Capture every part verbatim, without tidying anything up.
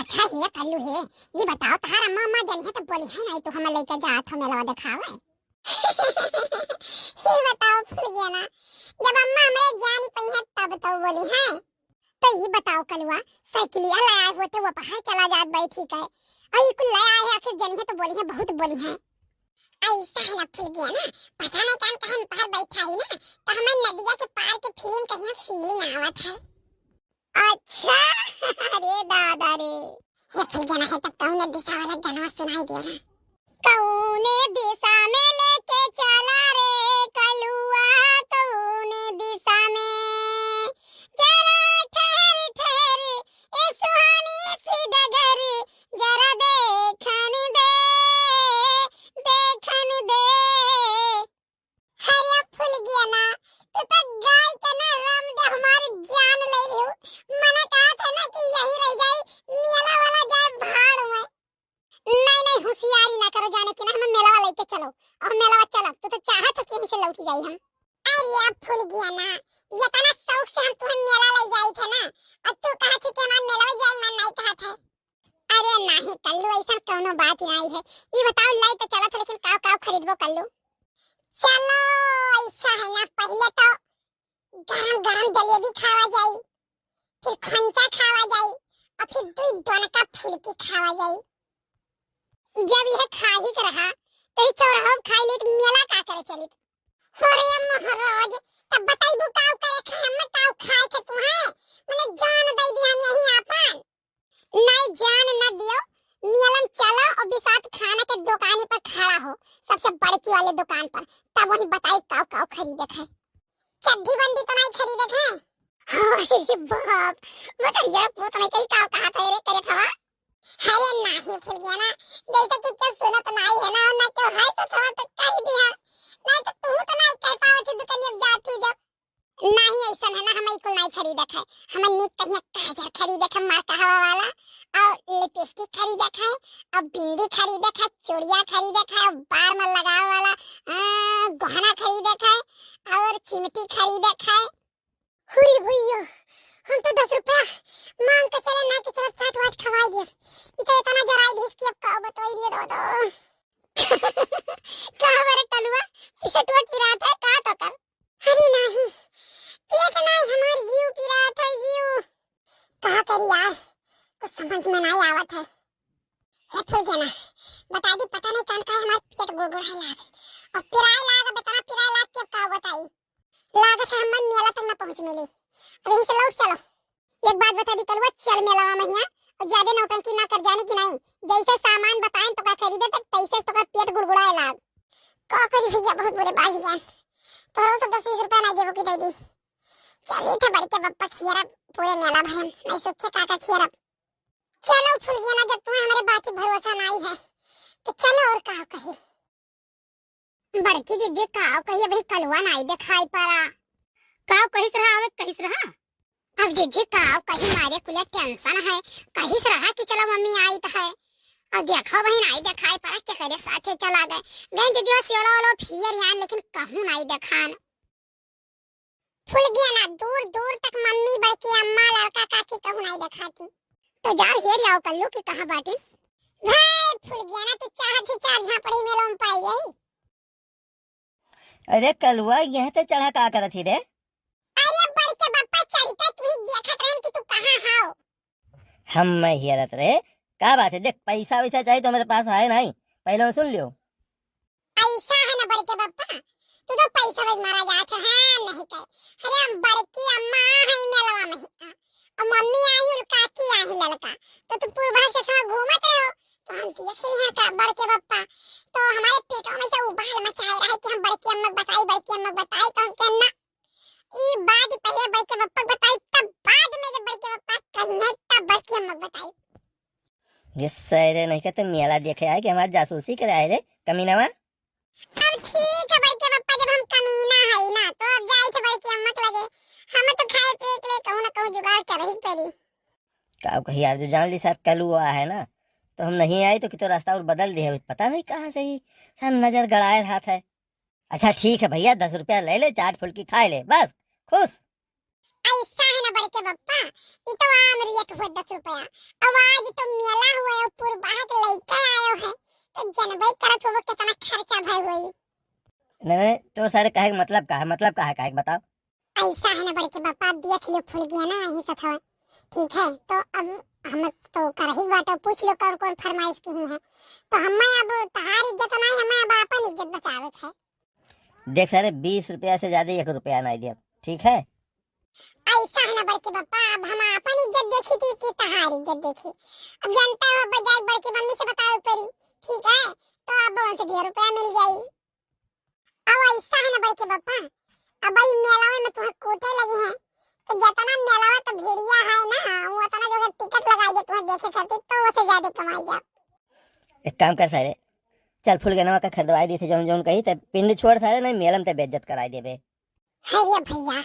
अच्छा हे कल्लू हे, ई बताओ, तहार अम्मा, अम्मा जनिहैं तो बोलिहैं नाहीं, तू हमैं लइके जात हो मेलवा देखावै? ई बताओ फुलगेना, जब अम्मा हमरे जानी पइहैं तब तो बोलिहैं। तो ई बताओ कलुआ, साइकिलिया लै आए होते, वो पहाड़ चला जात बैठी के, अउर ई कुल लै आए हैं, आखिर जनिहैं तो बोलिहैं, बहुत बोलिहैं। अइसा है ना फुलगेना, पता नहीं कौन कहाँ पहाड़ बैठा है ना, तो हमैं नदिया के पार के फिल्म कहिया feeling आवत है। अच्छा, अरे दादा रे। हे फुलगेना है, तब कौने दिशा वाला गाना सुनाई दियो ना। कौने दिशा में लेके चला रे कलुआ, कौने दिशा में? जरा ठहर, ठहर, ए सुहानी सी डगर, जरा देखन दे, देखन दे। अरे फुलगेना, तू तो गाय के ना राम दे हमार जान ले लियो। मने कहत है ना कि यही रह जाई, मेला वाला जाए भाड़ में। नहीं, नहीं, होशियारी ना करो, जाने कि ना हमें मेला वाला लेके चलो। और मेला वाला चलब, तू तो चाहत हो कि यहीं से लौट जाई हम। अरे फुलगेना, इतना शौक से हम तुम्हें मेला ले जाई थे ना, और तू कहत है कि हमार मेला में जाए मन नहीं कहत है। अरे नाहीं कल्लू, अइसन कौनो बात नाहीं है। ई बताओ, लै तो चलत हो, लेकिन काव काव खरीदबो कल्लू? चलो, अइसा है ना, पहिले तो गरम गरम जलेबी खावा जाई, फिर खंचा खावा जाई, और फिर दुई दोनका फुलकी खावा जाई। जब यह खाही के रहा, तो ई चौराहा खाई लेत, मेला का करे चलित? हो रे महाराज, तब बताइबू काव करे खाए, हम काव खाए के तू है? मने जान दे दी हम यहीं आपन। नहीं, जान न दियो, नियलम चलो और बिसात खाना के दुकान पर खड़ा हो, सबसे बड़की वाले दुकान पर, तब वहीं बताई काव काव खरीदे थे। चड्ढी बंडी तो नहीं खरीदे थे? अरे बाप, मतलब यार पूत नहीं कही काव कहा था रे करे थवा? अरे नहीं फुलगेना, जैसे कि क्यों सुनत नहीं है ना, ना क्यों है तो थवा तो कह दिया, नहीं तो तू तो नहीं कह पावत थी दुकान में जा तू जब। नहीं, अइसन है ना, हम ई कुल नहीं खरीदे खाए। हम नीक कहिया काजर खरीदे खाए, मार कहवा वाला, और लिपस्टिक खरीदे खाए, और बिंदी खरीदे खाए, चूड़िया खरीदे खाए, और बार में लगावे वाला, आ, गहना खरीदे खाए, और चिमटी खरीदे खाए। हुरी भुइयो, हम तो दस रुपया मांग के चले ना कि चलो चाट वाट खवाई दिया। ई तो इतना जराई दिस कि अब का बताई दियो दो दो। का बरे कलुआ, पेट वट पिरात है का तो कर? अरे नाही, पेट नाही, हमार जीव पिरात है, जीव। का करी यार, कुछ समझ में नाही आवत है। हे फुलगेना, बता दी, पता नहीं कान का हमार पेट गुड़गुड़ाए लाग। और पिराए लाग, अब इतना पिराए लाग कि अब का बताई। लागत है हम मेला तक न पहुँच मिली। अब यहीं से लौट चलो। एक बात बता दी कलुआ, चल मेलावा महिया, और ज्यादा नौटंकी ना कर, जाने कि नहीं? जैसे सामान बताएन तोका खरीदे तक, तैसे तोकर पेट गुड़गुड़ाए लाग। का करी भैया, बहुत बुरे बाज गए। तोहरो सब दस बीस रुपया ना देबो कि दे दी। चली थे बड़के बप्पा खियरब, पूरे मेला भरम, नहीं सोचे का का खियरब। चलो फुलगेना, जब तुम्हें हमारे बात की भरोसा नहीं है, तो चलो और का कही। बड़की जिज्जी, काव कही, अबहीं कलुआ नाई देखाई परा। काव कहिस रहा, आवे कहिस रहा? अब जिज्जी, काव कही, मारे कुले tension है, कहिस रहा कि चलो मम्मी आई तो है। अब देखो, वही नाई देखाई परा, के करे साथे चला गए। गए जिज्जी, वो सियोला वाला फिर यान, लेकिन कहूँ नाई देखान। फुलगेना, दूर दूर तक मम्मी, बड़की अम्मा, लड़का, काकी कहूँ नाई देखाती। तो जा हेर आओ कल्लू कि कहाँ बाटी। भाई फुलगेना, तू चाहत ही चार झापड़ी में लोम पाई गई। अरे कलुआ, यह ते चढ़ा का करत ही रे? अरे बड़के बप्पा, चढ़ के तू ही देखत रहन कि तू कहाँ हाव। हम मैं हेरत रहे, का बात है? देख, पैसा वैसा चाहिए तो मेरे पास है नहीं, पहले वो सुन लियो। पैसा है ना बड़के बप्पा, तू तो पैसा में मारा जात है, हाँ नहीं कहे। अरे हम बड़की अम्मा है मेलवा में ही, और मम्मी आई और काकी आई ललका, तो तू पूर्वा से थोड़ा घूमत रहो, तो हम देख लिया का बड़के बप्पा, तो हमारे पेटों में से उबाल मचाए रहे कि हम बड़की अम्मा बताई, बड़की अम्मा बताई, तो हम कहना ई बात पहले बड़के बप्पा बताई, तब बाद में जब बड़के बप्पा कहिए, तब बड़की अम्मा बताई। ये सारे नहीं कहते, मेला देखे आए कि हमार जासूसी करे आए रे कमीनावा। अब ठीक है बड़के बप्पा, जब हम कमीना है ना, तो अब जाए थे बड़की अम्मा के लगे, हम तो खाए पिए के लिए कहूँ ना कहूँ जुगाड़ कर ही पड़ी। का कही यार, जो जान ली सर कलुआ है ना, तो हम नहीं आए तो कि तो रास्ता और बदल दिया, पता नहीं कहाँ से ही सर नजर गड़ाए रहा था। अच्छा ठीक है भैया, दस रुपया ले ले, चाट फुल्की खाए ले, बस खुश। ऐसा है ना के बप्पा, ई तो आम रेट हुआ दस रुपया। अब आज तो मेला हुआ है, पुरबा के लइका आयो है, तो जनबे करत होबो कितना खर्चा भय होई। नहीं, नहीं, तो सारे कहे के मतलब का है? मतलब का है, कहे के बताओ। ऐसा है ना बड़के बप्पा, देख लियो फूल गया ना, यही सथवा। ठीक है, तो अब हम तो करही बात, पूछ लो कौन कौन फरमाइश की है। तो हमें अब तहार इज्जत नहीं, हमें अब अपन इज्जत बचावे है। देख सारे, बीस रुपया से ज्यादा एक रुपया नहीं दिया, ठीक है? ऐसा है ना बड़के बप्पा, अब हम अपन इज्जत देखी थी कि तहार इज्जत देखी? अब जानता हो, अब जाए बड़की मम्मी से बतावे पड़ी, ठीक है? तो अब उनसे डेढ़ रुपया मिल जाई। अब ऐसा है ना बड़के बप्पा, अब भाई मेलावे में तुम्हें कूटे लगी है, तो जितना मेलावा का भेड़िया है ना, वो उतना जो है टिकट लगाई दे तुम्हें देखे खातिर, तो वो से ज्यादा कमाई जा। एक काम कर सारे, चल फुलगनवा का खरीदवाई दी थे जौन जौन कही, ते पिंड छोड़ सारे, नहीं मेला में ते बेइज्जत कराई देबे। अरे भैया,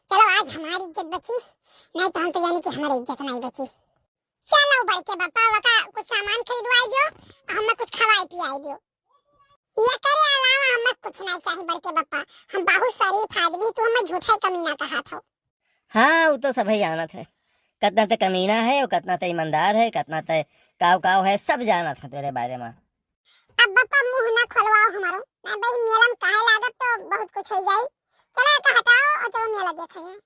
चलो आज हमारी इज्जत बची, नहीं तो हम तो जानी कि हमारी इज्जत नहीं बची। चलो बड़के बप्पा, वका कुछ सामान खरीदवाई दियो, हमें कुछ खवाई पियाई दियो। ये करे अलावा हमें कुछ नहीं चाहिए बड़के बप्पा, हम बहुत शरीफ आदमी, तू हमें झूठा ही कमीना कहा था। हाँ, वो तो सभी जानत है, कितना ते कमीना है और कितना ते ईमानदार है, कितना ते काव काव है, सब जानत है तेरे बारे में। अब बप्पा मुंह ना खोलवाओ हमारो, ना भाई मेला में काहे लागत तो बहुत कुछ हो जाई। चलो एक हटाओ और चलो मेला देखा जाए।